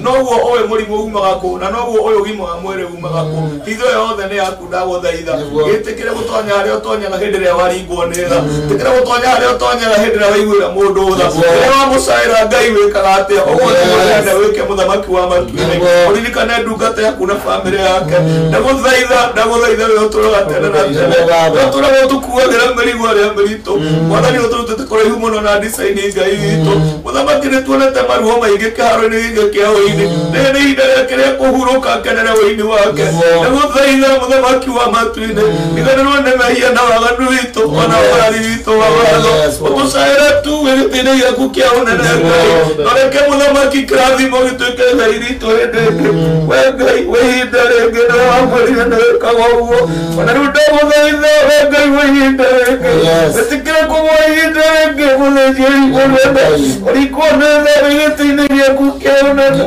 Noguo ũĩ mũrimũ umaga kũ, na noguo ũyũ ũgima wa mwĩrĩ umaga kũ. Hitho yothe nĩ yaku, ndagũthaitha. Gĩtĩkĩre gũtonya harĩa ũtonyaga hĩndĩ ĩrĩa waringwo nĩ tha. Tĩkĩra gũtonya harĩa ũtonyaga hĩndĩ ĩrĩa waiguĩra mũndũ tha. Rĩrĩa wamũcaĩra Ngai, wĩkaga atĩa ũguo? Nĩguo ndĩrenda wĩke, mũthamaki wa matu-inĩ. Ũririkane ndungata yaku na bamĩrĩ yake. Ndagũthaitha, ndagũthaitha, we ũtũraga tene na tene, we ũtũraga ũtũkuagĩra mĩrigo ĩrĩa mĩritũ. Mwathani, ũtũrutĩte kũraihu mũno na ndicaini. Ngai witũ mũthamaki, nĩ tuonete maruo maingĩ kĩharo-inĩ gĩkĩ kĩa ũini. Rĩrĩ nĩ ihinda rĩake rĩa kũhurũka, kenere ũini wake. Ndagũthaitha, mũthamaki wa matu-inĩ, riganĩrwo nĩ mehia na waganu witũ, ona ũrari witũ wa watho. Ũtũcaĩre tu wĩ gĩtĩ-inĩ gĩaku kĩa ũnene, Ngai. Noreke mũthamaki kĩrathimo gĩtuĩke Ngai witũ hĩndĩ ĩngĩ. We Ngai, wĩ ihinda rĩngĩ nĩ wamwĩrire nĩ wĩkaga ũguo, ona rĩu ndagũthaitha, we Ngai, wĩ ihinda rĩngĩ. Wĩtĩkĩre kũgwa ihinda rĩngĩ, mũthĩnjĩri mũnene, ũrikwo nĩ tha wĩ gĩtĩ-inĩ gĩaku kĩa ũnene.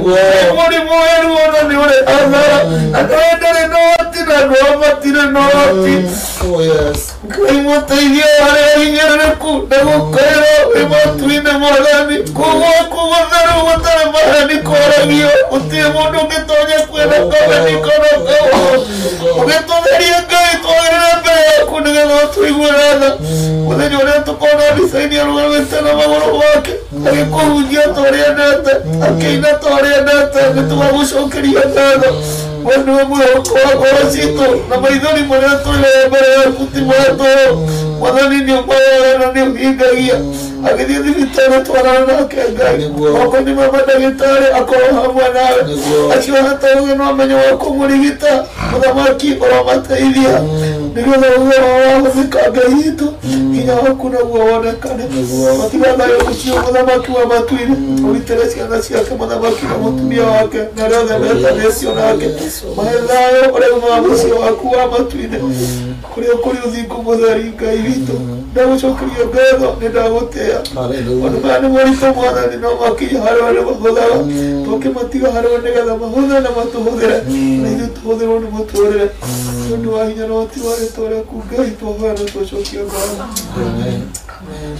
Mũrimũ weru ona nĩ ũrĩ athara, andũ aya ndarĩ na ũhoti na andũ aya matirĩ na ũhoti. Oh yes. Ngai, mũteithio harĩa hinyĩrĩrĩku, ndagũkaĩra wĩ matu-inĩ, mwathani. Kũgwaku gũtheru gũtarĩ maheni kwaragio, gũtirĩ mũndũ ũngĩtonya kwĩna kameni kana kaũndũ. Ũgĩtũtherie, Ngai, twagĩrĩre mbere yaku nĩgetha ũtũiguĩre tha. Mũthenya ũrĩa tũkona ndicaini arũgamĩte na magũrũ make, agĩkũhunjia ta ũrĩa endete, akĩina ta ũrĩa endete, nĩ tũgagũcokeria ngatho. We nĩwe mwĩhoko wa ngoro citũ, na maithori marĩa tũigaga mbere yaku ti ma tũhũ. Mwathani, nĩ ũmayoya na nĩ ũhingagia. Agĩthiĩ thibitarĩ, twarana nake, Ngai. Moko-inĩ ma mandagĩtarĩ, akorwo hamwe nawe. Acio hata ũgĩ no menyo wa kũmũrigita, mũthamaki, ũromateithia nĩgetha ũgĩ wao wahũthĩka, Ngai witũ, hinya waku naguo wonekane. Matiga thayũ ũcio, mũthamaki wa matu-inĩ. Ũgitĩre ciana ciake, mũthamaki, na mũtumia wake, na arĩa othe metanĩtio nake. Mahe thayũ ũrĩa umaga mũciĩ waku wa matu-inĩ, kũrĩa kũrĩ ũthingu mũtheri. Ngai witũ, ndagũcokeria ngatho, nĩ ndagũtĩa. Maũndũ maya nĩ moritũ, mwathani, no makinya harĩwe nĩ mahũthaga. Tũkĩmatiga harĩwe nĩgetha mahũthe na matũhũthĩre, na ithuĩ tũhũthĩrwo nĩ mũtũrĩre, nĩ ũndũ wa hinya na ũhoti wa rĩtwa rĩaku, Ngai, twahoya na twacokia ngatho. Amen. Amen.